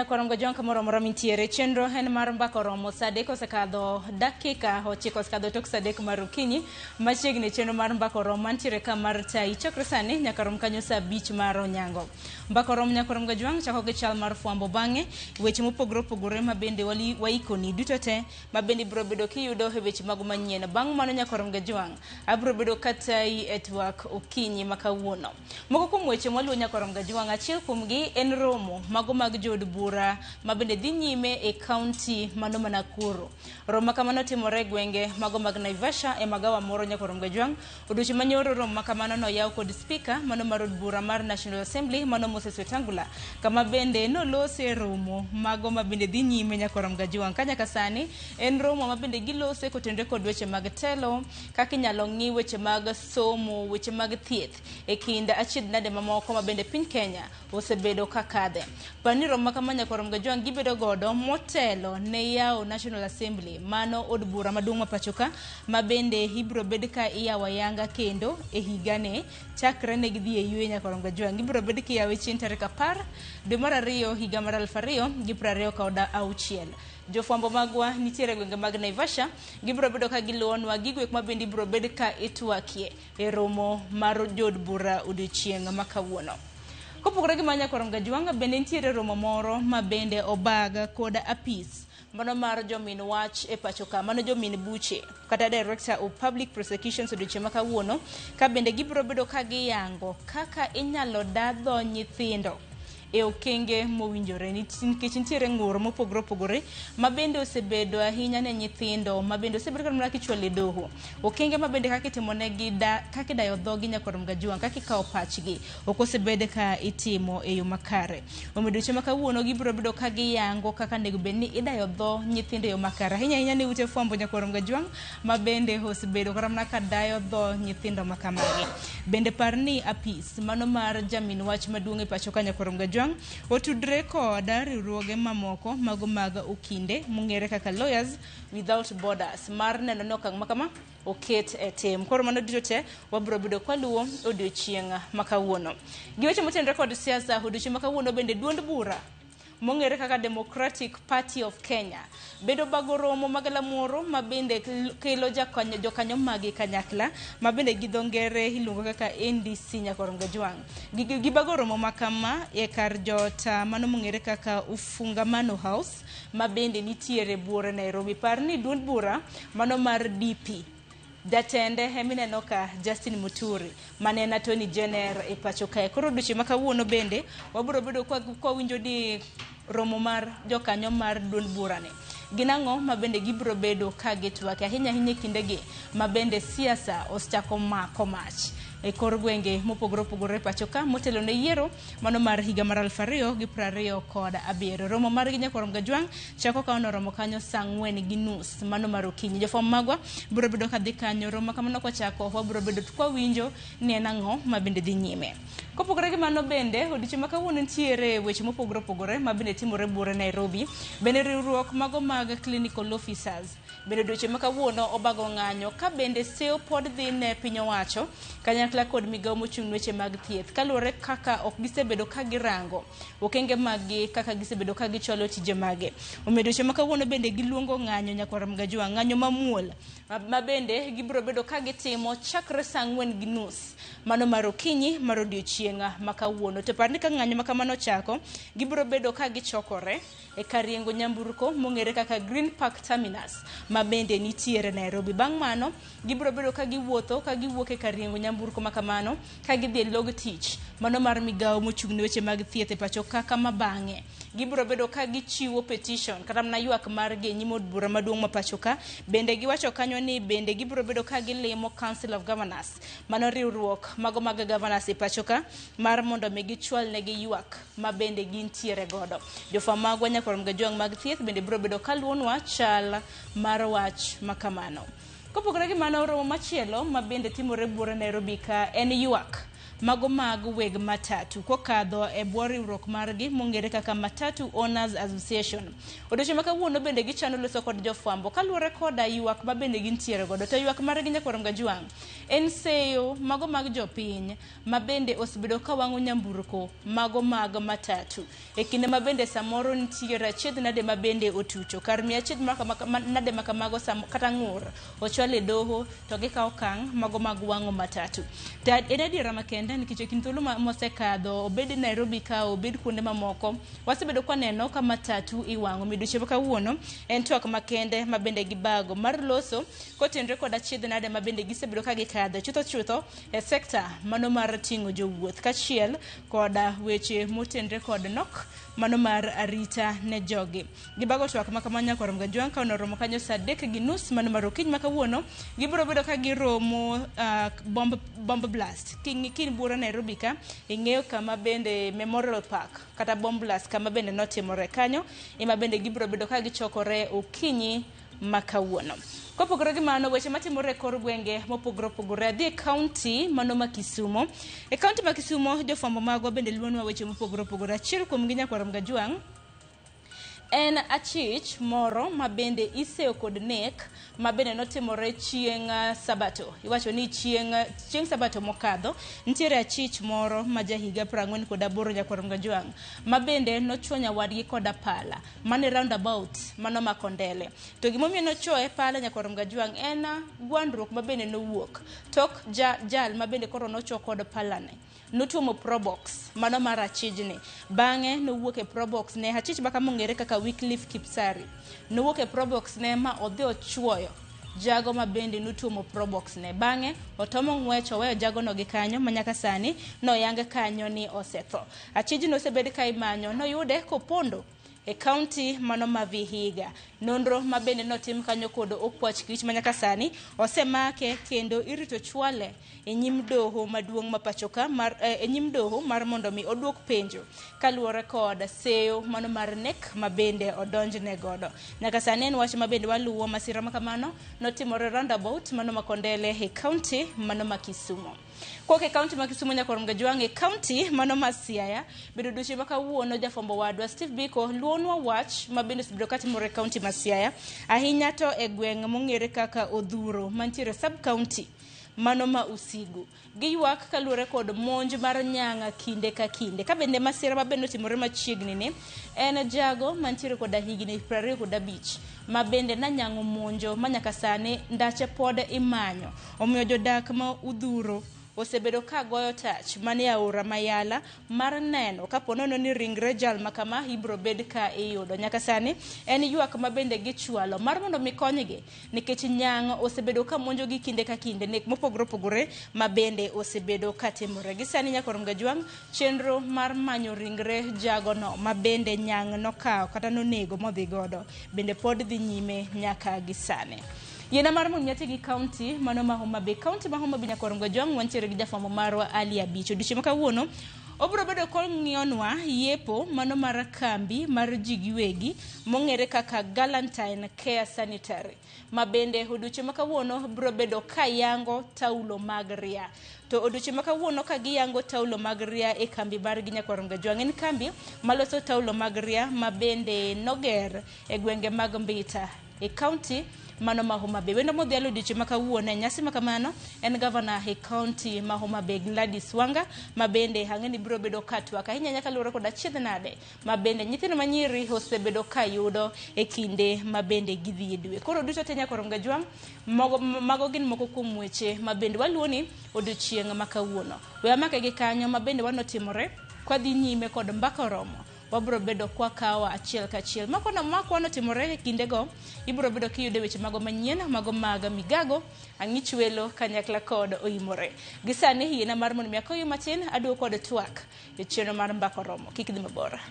Nyakwarom Gajwang' kamoro amora mintiere, chenro en mar mbaka oromo saa adek osekadho dakika ochiko osekadho tok saa adek mar okinyi. Machiegni chenro mar mbaka oromo mantiere ka mar tai chakre sani nyaka rom kanyo saa abich mar onyango. Mbaka oromo Nyakwarom Gajwang' chako gi chal mar fwambo bang'e weche mopogore opogore ma bende waikoni duto te ma bende ibiro bedo kiyudo e weche mago manyien. Bang' mano Nyakwarom Gajwang' abiro bedo katayi e twak okinyi ma kawuono. Moko kuom weche mwaluwo Nyakwarom Gajwang' achiel kuomgi en romo mago mag jood bura ma bende dhi nyime e kaunti mano ma Nakuru. Romo ma kamano timore e gwenge mago mag Naivasha e magawa moro Nyakwarom Gajwang'. Odiochieng' manyoro romo ma kamano noyaw kod spika mano mar od bura mar National Assembly mano Moses Wetangula kama bende nolose romo mago ma bende dhi nyime Nyakwarom Gajwang'. Ka nyaka sani en romo ma bende gilose kotenore kod weche mag telo, kaka inyalo ng'i weche mag somo, weche mag thieth e kind achiedh nade mamoko ma bende piny Kenya osebedo ka kadhe. Par ni romo ma kama Nyakwarom Gajwang' gibedo godo motelo ne yawo National Assembly, mano od bura maduong' ma pacho ka, ma bende ibiro bed ka iyawo ayanga kendo e higani chakre ne gidhi e yweyo Nyakwarom Gajwang'. Ibiro bed kiyawe chieng' tarik 10 dwe mar ariyo higa mar 2026. Jofwambo magwa nitiere e gwenge mag Naivasha, gibiro bedo ka giluwonwa gigo eko ma bende ibiro bed ka itwakie e romo mar jood bura odiochieng' ma kawuono. Kopogore gi mano Nyakwarom Gajwang' bende nitiere romo moro ma bende obag kod apis mano mar jomin wach e pacho ka, mano jomin buche kata Director of Public Prosecutions odiochieng' ma kawuono, ka bende gibiro bedo ka giyango kaka inyalo da dho nyithindo e okenge mowinjore nikech nitiere ng'ur mopogore opogore ma bende osebedo ahinya ne nyithindo ma bende osebedo kata mana kichwalo e doho. Okenge ma bende kaka itimonegi da, kaka idayo dhogi Nyakwarom Gajwang', kaka ikawo pachgi ok osebed ka itimo e yo makare. Omiyo odiochieng' ma kawuono gibiro bedo ka giyango kaka onego bed ni idayo dho nyithindo e yo makare. Ahinya ahinya ne ute fwambo Nyakwarom Gajwang' ma bende osebedo kata mana ka dayo dho nyithindo ma kamagi. Bende par ni apis mano mar jamin wach maduong' e pacho ka Nyakwarom Gajwang' otudre kod riwruoge mamoko mago mag okinde mong'ere kaka Lawyers Without Borders mar neno ni okang' ma kama oket e tim. Koro mano duto te wabiro bedo kwaluwo odiochieng' ma kawuono. Gi weche motenore kod siasa, odiochieng' ma kawuono bende duond bura mong'ere kaka Democratic Party of Kenya bedo bago romo ma galamoro ma bende kelo jokanyo magi kanyakla ma bende gi dho ngere iluongo kaka NDC Nyakwarom Gajwang'. Gibago romo ma kama e kar jot mano mong'ere kaka Ufungamano House ma bende nitiere buore Nairobi. Par ni duond bura mano mar DP jatende emineno ka Justin Muturi mane en Attorney General e pacho kae. Koro odiochieng' ma kawuono bende wabiro bedo kwa winjo ni romo mar jokanyo mar duond burani gin ang'o ma bende gibiro bedo ka gitwak ahinya ahinya e kindegi ma bende siasa osechako mako mach e kor gwenge mopogore opogore e pacho ka motelo ne yiero mano mar higa mar 2027. Romo margi Nyakwarom Gajwang' chako ka onoromo kanyo saa 4:30 mano mar okinyi. Jofwambo magwa biro bedo ka dhi kanyo. Romo kamano kochako wabiro bedo kwawinjo ni en ang'o ma bende dhi nyime. Kopogore gi mano bende odiochieng' ma kawuono nitiere weche mopogore opogore ma bende timore buore Nairobi. Bende riwruok mago mag clinical officers bende odiochieng' ma kawuono obago ng'anyo ka bende seyo pod dhi ne piny owacho kanyakla kod migawo mochung' ne weche mag thieth kaluwore kaka ok gisebedo ka girango okenge maggi kaka gisebedo ka gichwalo tije mage. Omiyo odiochieng' ma kawuono bende giluongo ng'anyo Nyakwar Mgajwa, ng'anyo mamuol ma bende gibiro bedo ka gitimo chakre saa 4:30 mano mar okinyi mar odiochieng' ma kawuono. To par ni ka ng'anyo ma kamano ochako, gibiro bedo ka gichokore e kar riengo nyamburko mong'ere kaka Green Park Terminus ma bende nitiere Nairobi. Bang' mano, gibiro bedo ka giwuotho ka giwuok e kar riengo nyamburko ma kamano ka gidhi e log tich mano mar migawo mochung' ne weche mag thieth e pacho ka kama bang'e gibiro bedo ka gichiwo petition kata mana ywak margi e nyim od bura maduong' ma pacho ka. Bende giwacho kanyo ni bende gibiro bedo ka gilimo Council of Governors, mano riwruok mago mag governors e pacho ka mar mondo mi gichwal negi ywak ma bende gintiere godo. Jofwambo magwa Nyakwar Mgajwang' mag thieth bende biro bedo kaluwonwa chal mar wach ma kamano. Kopogore gi mano, romo machielo ma bende timore buore Nairobi ka en ywak mago mag weg matatu kokadho e bwo riwruok margi mong'ere kaka Matatu Owners Association. Odiochieng' ma kawuono bende gichano loso kod jofwambo kaluwore koda ywak ma bende gintiere godo. To ywak margi nyakwar Mgajwang' en seyo mago mag jopiny ma bende osebedo ka wang'o nyamburko mago mag matatu e kinde ma bende samoro nitiere achiedh nade ma bende otucho kar miyo achiedh nade ma kamago kata ng'ur ochwal e doho to gikawo okang' mago mag wang'o matatu. To en adiera makende nikech e kind thuolo mosekadho obed Nairobi ka obed kuonde mamoko wasebedo kwaneno ka matatu iwang'o. Midhusi ma kawuono en twak makende ma bende gibago mar loso kotenre kod achiedh nade ma bende gisebedo ka gikadho chutho chutho e sekta mano mar ting'o jowuoth kaachiel koda weche motenre kod nok mano mar arita ne jogi. Gibago twak ma kamano nyakwar Mgajwang' ka onoromo kanyo saa 3:30 mano mar okinyi ma kawuono gibiro bedo ka giromo bomb blast. Kin buora Nairobi ka ing'eyo kama bende Memorial Park kata bomb blast kama bende notimore kanyo ema bende gibiro bedo ka gichokore okinyi ma kawuono. Kopogore gi mano, weche matimore e kor gwenge mopogore opogore adhi e kaunti mano ma Kisumo. E kaunti ma Kisumo jofwambo magwa bende luonwa weche mopogore opogore. Achiel kuomgi nyakwar Mgajwang' en achich moro ma bende iseyo kod nek ma bende notimore chieng' Sabato. Iwacho ni chieng' Sabato mokadho nitiere achich moro ma jahiga 48 nyakwar Mgajwang' ma bende nochuo nyawadgi koda pala mane roundabout mano ma Kondele. To gimomiyo nochuoye pala nyakwar Mgajwang' en gwandruok ma bende nowuok tok jal ma bende koro nochuo kod palane. Notuomo probox mano mar achijni. Bang'e nowuok e probox ne achich ma kama ong'ere kaka Wycliffe Kipsari. Nowuok e probox ne ma odhi ochuoyo jago ma bende notuomo probox ne. Bang'e otomo ng'wech oweyo jagono gi kanyo ma nyaka sani noyang kanyo ni osetho. Achijno osebed ka imanyo noyude kopondo e kaunti mano ma Vihiga. Nonro ma bende notim kanyo kod okwach kich ma nyaka sani osemake kendo irito chwale e nyim doho maduong' ma pachoka mar e nyim doho mar mondo mi oduok penjo kaluwore kod seyo mano mar nek ma bende odonjne godo. Nyaka sani en wach ma bende waluwo masira ma kamano notimore roundabout mano ma Kondele e kaunti mano ma Kisumo. Kok e kaunti ma Kisumo nyakwar Mgajwang' e kaunti mano ma Siaya bedo odiochieng' ma kawuono jafwambo wadwa Steve Biko luonwa wach ma bende osebedo katimore e kaunti ma Siaya ahinya to e gweng' mong'ere kaka Odhuro mantiere sub county mano ma Usigu. Giywak kaluwore kod monj mar nyang'a kinde ka kinde. Ka bende masira ma bende otimore machiegni ni en jago mantiere koda higni 25 ma bende nanyang'o monjo ma nyaka sani ndache pod imanyo. Omiyo jodak ma Udhuro osebedo ka goyo tach mane aora Mayala mar neno kapo nono ni ringre jal ma kama ibiro bed ka iyudo. Nyaka sani en ywak ma bende gichwalo mar mondo mi konygi nikech nyang' osebedo ka monjogi kinde ka kinde nek mopogore opogore ma bende osebedo ka timore. Gi sani nyakwar Mgajwang' chenro mar manyo ringre jagono ma bende nyang' nokawo kata nonego modhi godo bende pod dhi nyime nyaka gi sani. Yiena mar mondo mi gi kaunti mano ma Homa Bay. Kaunti ma Homa Bay nyakwar Mgajwang' wantiere gi jafwambo marwa Ali Abich. Odiochieng' ma kawuono obiro bedo kong'iyonwa yepo mano mar kambi mar ji giwegi mong'ere kaka Galantine Care Sanitary ma bende odiochieng' ma kawuono biro bedo ka yango taulo mag ria. To odiochieng' ma kawuono ka giyango taulo mag ria e kambi margi nyakwar Mgajwang' en kambi maloso taulo mag ria ma bende noger e gwenge mag Mbita e kaunti mano ma Homa Bay. Wendo modhialo odiochieng' ma kawuono e nyasi ma kamano en gavana e kaunti ma Homa Bay Gladys Wanga ma bende ang'e ni biro bedo ka twak ahinya nyaka luwore kod achiedh nade ma bende nyithindo manyiri osebedo ka yudo e kinde ma bende gidhi e dwe. Koro duto te nyakwar Mgajwang' mago gin moko kuom weche ma bende waluwoni odiochieng' ma kawuono. We amake gi kanyo ma bende wanotimore kwadhi nyime kod mbaka oromo. Wabiro bedo kwa kawo achiel kachiel. Mako wanotimore e kindego, ibiro bedo kiyudo weche mago manyien, mago mag migago, ang'ich welo kanyakla kod oimore. Gi sani yiena mar mondo mi akoyi matin, aduogo kod twak e chenro mar mbaka oromo. Kik idhi mabor.